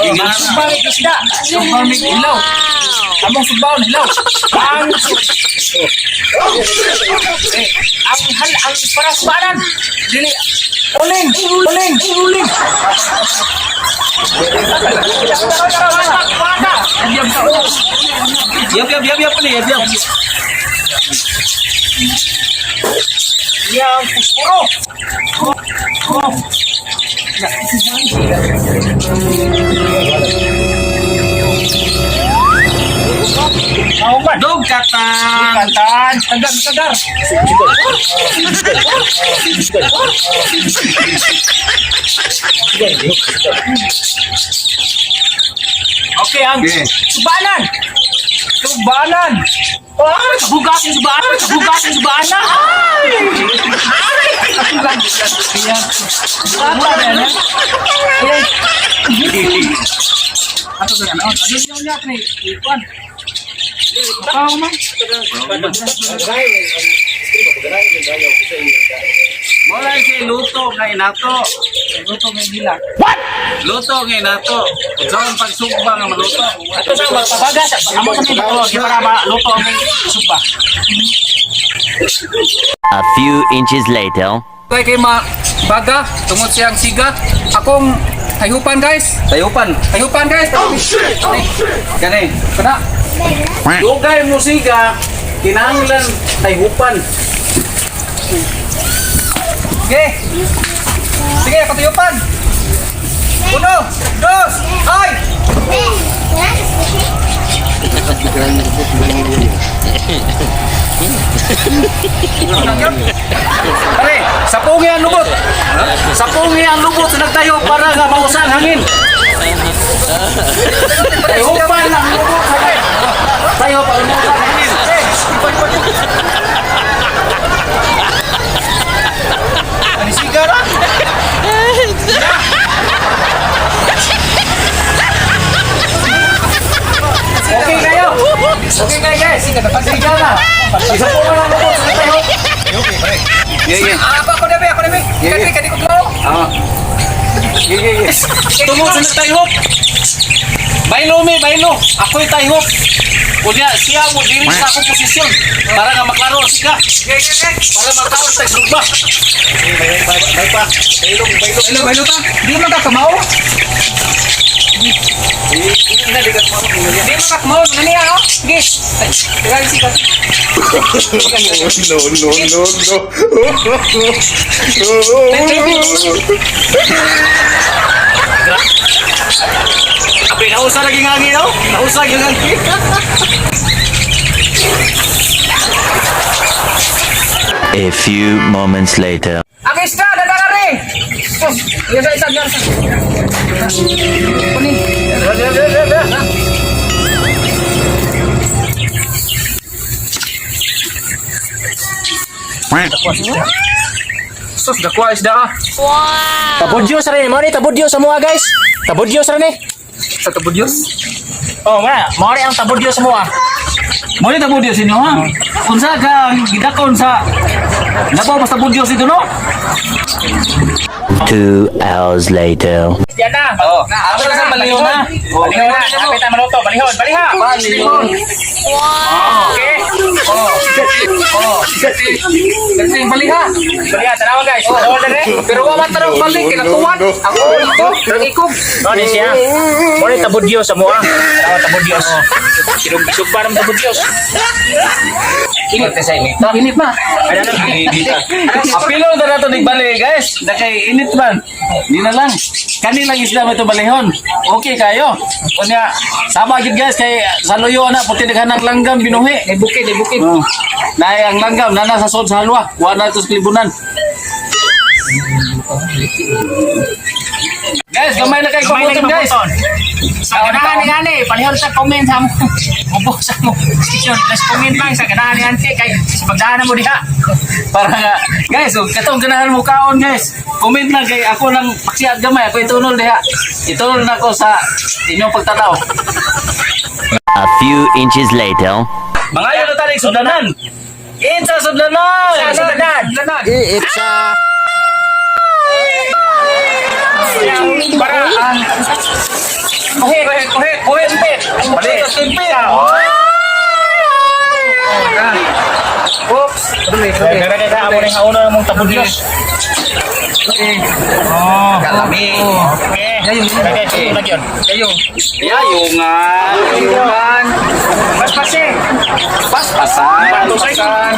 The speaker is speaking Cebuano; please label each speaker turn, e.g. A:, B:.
A: Sugba may isda.
B: Sugba may ilaw. Among sugbaon hilaw.
A: Ang eh, ang hal ang para subanan. Dili uling, uling, uling.
B: Yap yap yap yap ni yap yap.
A: Yang puspuro.
B: Oh.
A: Nauman.
B: Dog katan.
A: Kantan, tagar, tagar.
B: Okay ang
C: Okay.
A: Subanan. Subanan.
B: Ah, kabugas yung subaanan, kabugas yung subaanan. Ay!
A: Bata na yan.
B: Ato sa ano? Ano yung niya ni? Ikuan. Ikaw man. Wala kay luto kay nato.
A: Luto may nila.
B: Luto kay nato. Unsaon pagsugba nga maluto?
A: Ato sa magpabagas. Amo sa mga tuwag para maluto ang sugba.
D: A few inches later.
B: Kay kay ma baga tungod siyang siga. Akong tayupan, guys.
C: Tayupan.
B: Tayupan, guys. Oh shit.
C: Kani.
B: Kana.
C: Dugay mo siga, kinahanglan tayupan.
B: Sige. Sige, katayupan. Uno, dos, ay!
C: Pare, sapungi ang lubot. Sapungi ang lubot sa nagtayo para nga mausa ang hangin. Tayupan ang lubot sa tayo para mausa ang hangin.
B: Manisiga ra.
C: Okay kayo. Okay kayo, guys. Siga na. Isapungan ang lubot sa nagtayo. Yeah, yeah.
B: Ah, ako, ako na, be, ako na, be. Kani, kani ko klaro.
C: Ah. Yeah, yeah, yeah. Tungod sa nagtayhop. Baylo mi, baylo. Ako'y tayhop. Kunya, siya mo diri sa akong posisyon para nga maklaro siya. Para magkaon sa sugba. Bay pa. Baylo, baylo.
B: Baylo, baylo ta. Di man ka kamao.
C: Hindi ka kamao.
B: Di man ka kamao. Nani ah, oh. Sige. Ay, siga.
E: No, no, no, no.
C: Ape, nausa lagi nga angin, oh. Nausa lagi nga angin.
D: A few moments later.
B: Ang isda, dadakari. Sus, isa, isa, isa. Kuni. Sus, dakwa isda ah.
A: Tabudyo sa rin. Mo ni tabudyo sa mua, guys. Tabudyo sa rin eh.
B: Sa tabudyos.
A: Oh, nga. Mo ni ang tabudyo sa mua.
C: Mo ni tabo Dios inyo ha. Unsa ka gidakon sa Nabaw basta Dios ito no?
D: 2 hours later.
A: Yan na.
C: Oh, ako na sa balihon na.
A: Balihon na. Kapit na maluto. Balihon, baliha.
C: Balihon.
A: Okay.
B: Oh. Oh. Kasi baliha.
A: Baliha, tanawa, guys. Tanawa na rin.
B: Pero wa man tarong balik kay natuwan. Ang ito, ang ikog.
A: Mo ni siya. Mo ni tabudyo sa mua. Tanawa tabudyo. Silog sugba ng tabudyo. Init sa init.
B: Init na.
A: Ano na?
C: Apilo na nato ni bali, guys. Dakay init man. Di na lang. Kani lang isda mo ito balihon. Okay kayo. Unya sama gid, guys, kay sa luyo na puti daghan ang langgam binuhi.
B: May bukid, may bukid.
C: Oh. Naay ang langgam nana sa sod sa halwa. Wa na ito sa libunan. Guys, gamay na kay
A: Gamay na
C: pabuton, guys.
A: Sa ganahan ni ani, palihon sa comment sa mo. Ubo sa mo. Session, plus comment lang sa ganahan ni ante kay sa pagdaan mo diha.
C: Para nga, guys, oh, katong ganahan mo kaon, guys. Comment lang kay ako nang paksiat gamay, ako itunol diha. Itunol na ako sa inyong pagtanaw.
D: A few inches later.
C: Mangayo na tayo sudlanan. Insa sudlanan.
A: Sa sudlanan.
B: Sudlanan.
A: Para ang kay ka amo ning hauna mong tabudlos.
B: Okay.
A: Oh.
C: Kalami.
A: Okay.
B: Yayo.
A: Okay, suko na gyud.
B: Kayo.
C: Yayungan.
B: Ayungan. Paspase.
C: Paspasan.
A: Patusay.
B: Pasan.